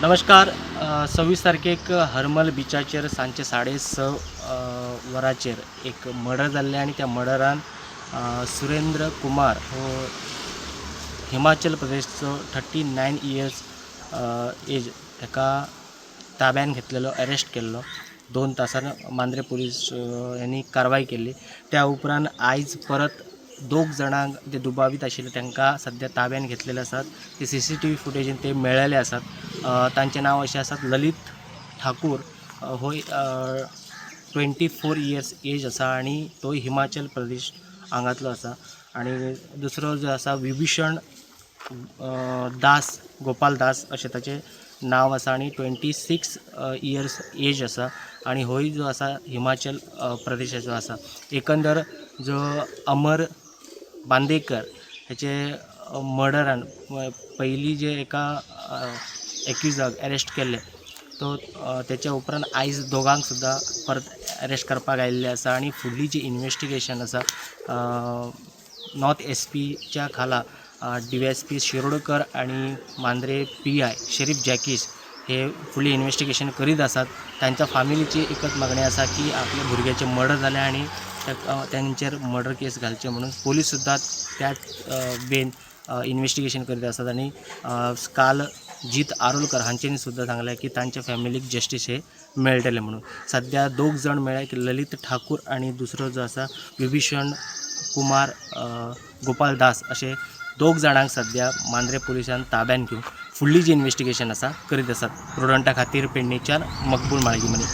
नमस्कार. 26 तारखेक हरमल बिचाचेर सांजचे 6:30 वरांचेर एक मर्डर जाल्लें आनी त्या मर्डरान सुरेंद्र कुमार हो हिमाचल प्रदेशचो 39 इयर्स एज ताका ताब्यान घेतलेलो, अरेस्ट केल्लो. 2 तासान मांद्रे पुलीस यांनी कारवाय केल्ली. त्या उपरांत आयज परत 2 जाणांक जे दुबावीत आशिल्ले तांकां सद्या ताब्यान घेतलेले आसात. ते CCTV फुटेजीन ते मेळ्ळेले आसात. तांचें नांव अशें आसात: ललित ठाकूर हो 24 इयर्स एज आसा आनी तो हिमाचल प्रदेश हांगांतलो आसा आनी दुसरो जो आसा विभीषण दास, गोपाल दास अशें ताचें नांव आसा आनी 26 इयर्स एज आसा आनी होय जो आसा हिमाचल प्रदेशाचो आसा. एकंदर जो अमर बांदेकर हेचे मर्डरान पयलीं जे एका एक्युजाक अरेस्ट केल्ले, तो तेच्या उपरांत आयज दोगांक सुद्दां परत अरेस्ट करपाक आयिल्ले आसा आनी फुडली जी इन्वेस्टिगेशन आसा, नॉर्थ एसपीच्या खाला DYSP Shirodkar आनी मांद्रे PI Sharif जॅकीस हे फुडली इन्वेस्टिगेशन करीत आसात. तांच्या फामिलीची एकच मागणी आसा की आपल्या भुरग्याचें मर्डर जालें आनी तांचेर मर्डर केस घालचे म्हणून. पोलीस सुद्दां त्याच वेन इन्वेस्टिगेशन करीत आसात आनी काल जीत आरोलकर हांच्यांनी सुद्दां सांगलें की तांच्या फॅमिलीक जस्टीस हे मेळटलें म्हणून. सद्या दोग जाण मेळ्ळे की ललित ठाकूर आनी दुसरो जो आसा विभीषण कुमार गोपाल दास, अशे दोग जाणांक सद्या मांद्रे पुलिसान ताब्यान घेवन फुडली जी इन्वेस्टिगेशन आसा करीत आसात. प्रुडंटा खातीर पेडणेच्यान मकबूल माळगीमनी.